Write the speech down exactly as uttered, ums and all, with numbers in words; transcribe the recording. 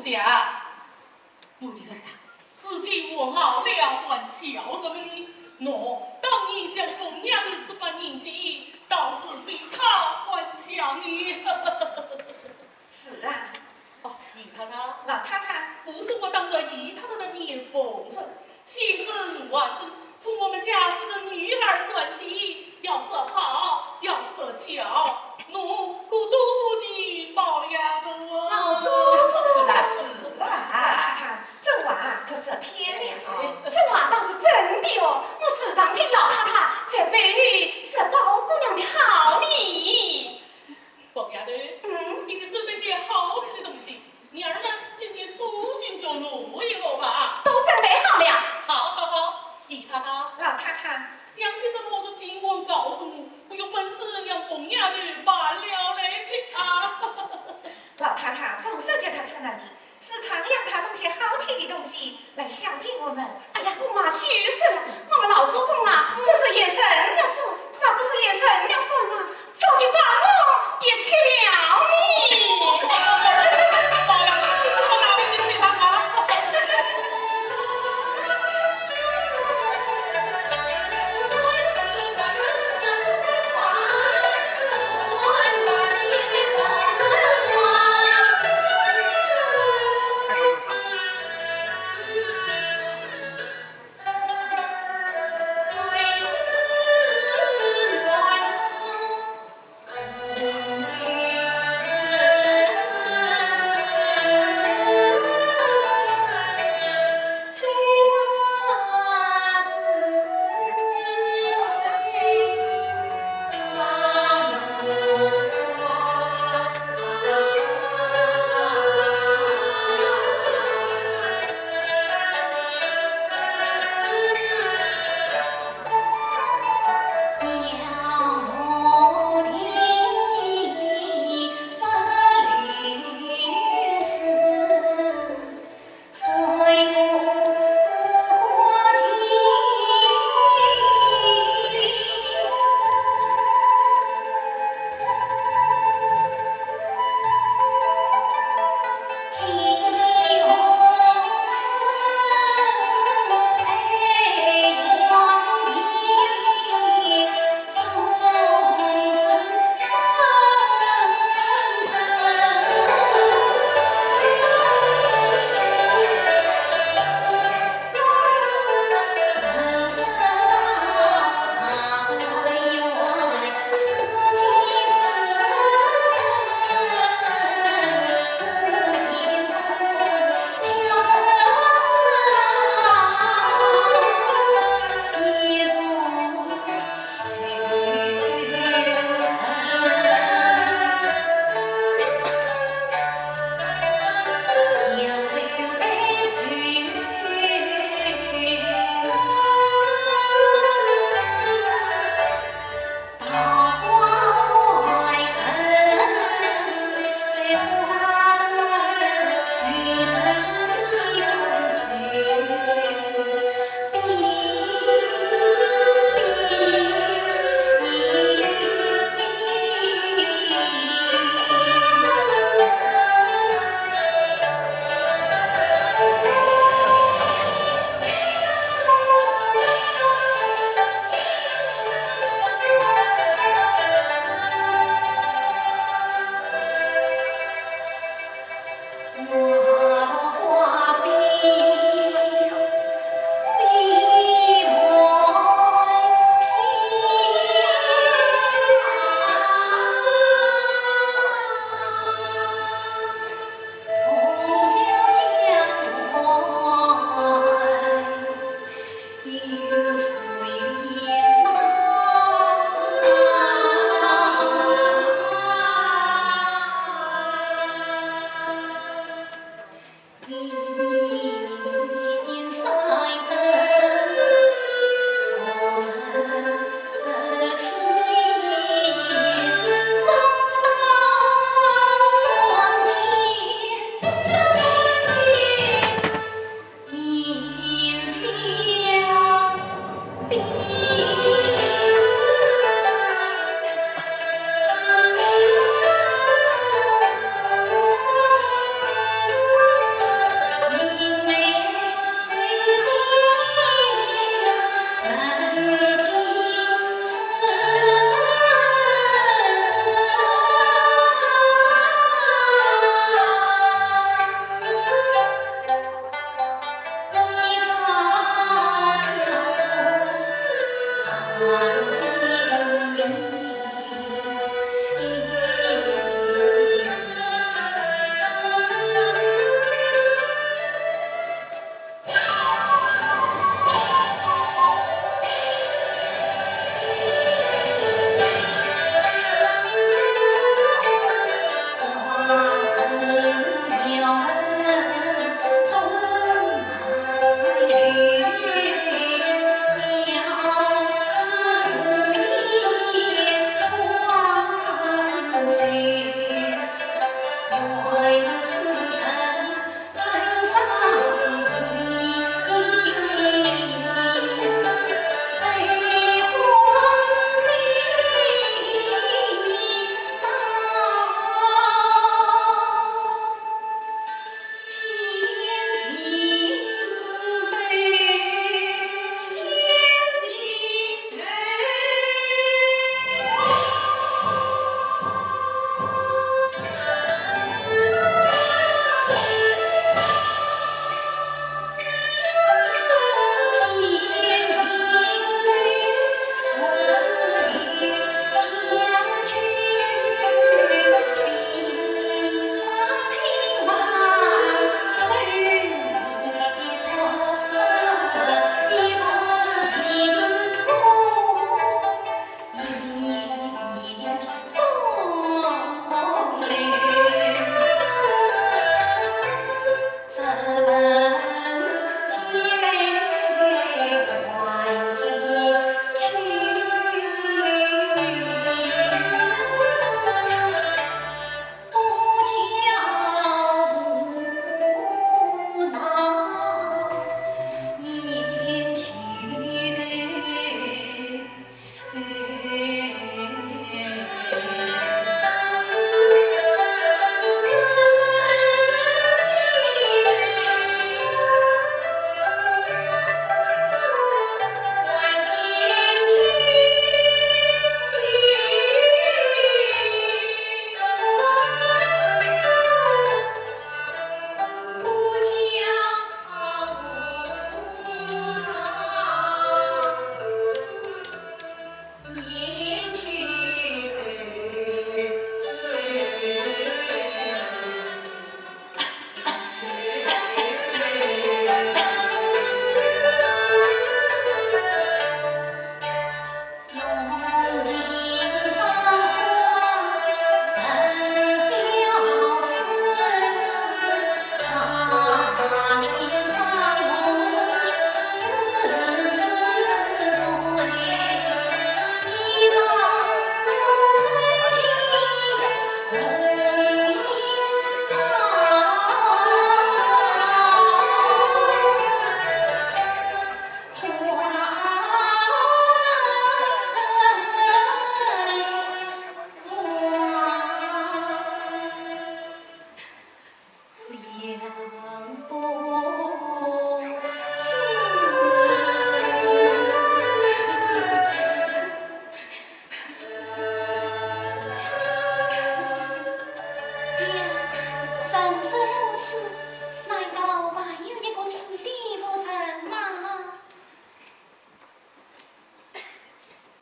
姐啊，我明白了，如今我老了，还叫什么呢？喏，当年像凤丫头这般年纪，倒是比她还巧呢。是啊，哦，姨太太，老太太，不是我当着姨太太的面奉承，千真万真，从我们家是个女儿算起，要说好，要说巧，侬可都不及宝丫头啊。老祖宗。是啦，是啦。老太太，这话可是骗了。这话倒是真的哦，我时常听老太太在背后说宝姑娘的好呢。宝丫头，嗯，已经准备些好吃的东西，女儿们进去书信就落一落吧。都准备好了。好，好，好，姨太太，老太太，想起什么都尽管告诉我，我有本事让凤丫头办了来吃啊。老太太，总算叫她出来了，时常让她弄些好吃的东西来孝敬我们。